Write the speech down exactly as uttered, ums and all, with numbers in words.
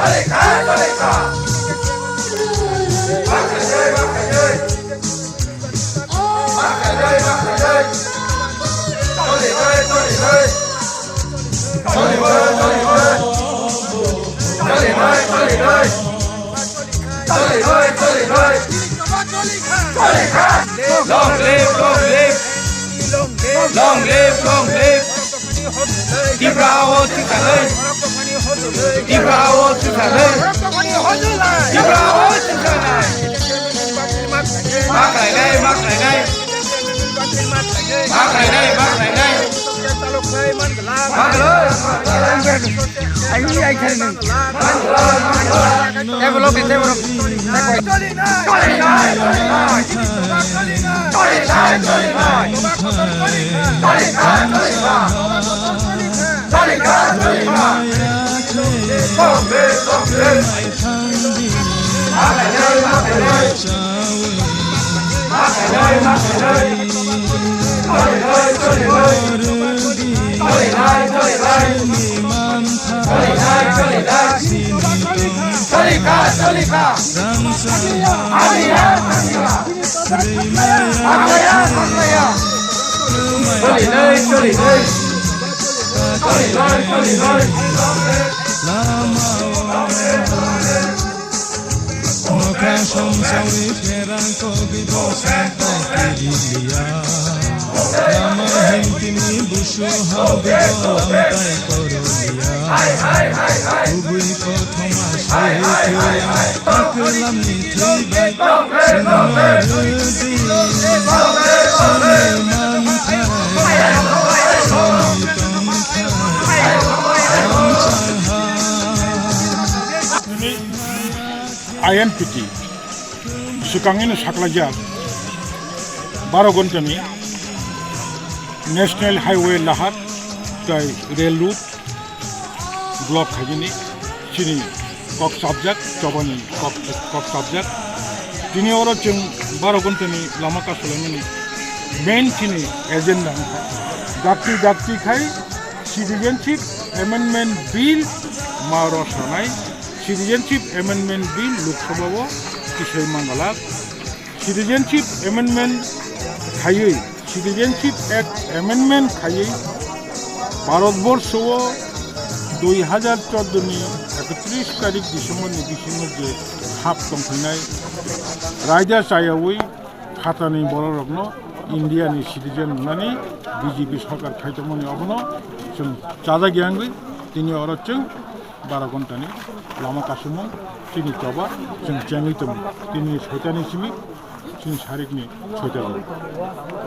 Long live, long live, long live, long live. Tipra o Tiprasa. Tipra o Tiprasa. Tipra o Tiprasa. Ma khlainai, ma khlainai. Ma khlainai, ma khlainai. Ma khlainai. Ai, ai, khlainai. Table, okay, table, okay. Mokha somsawi pherang kogwi bwsa tai kiriya. Lama himtini busu hawdi bo amtai koroliya. Kubui kothoma se thwiya, taklamni thwibai chwngno rwdi. Soni manthai, soni tongthai, tongthai. I N P T swkangino saklaijak baro ghontani National Highway lahar tai rail route block khaijini chini kok chapjak, chobani kok, kok chapjak. Tini oro chwng baro ghontani lama kasulaimani main chini agenda wngkha dakti dakti khai Citizenship Amendment Bill ma rw sanai. Citizenship Amendment Bill Lok Sabha o tisai mangalak. Citizenship Amendment khaiwi, Citizenship Act Amendment khaiwi Bharat borsho o dui hajar chordo ni ekotris tarik December ni bisingo je hap tongphainai raida chayawi phatani bororokno India ni citizen rwnani B J P sorkar khaitongmani obono chwng chajak yangwi tini oro chwng baro ghontani lama kasumung chini choba chwng chengwi tongo. Tini soitani simi chini sarikni soita jora.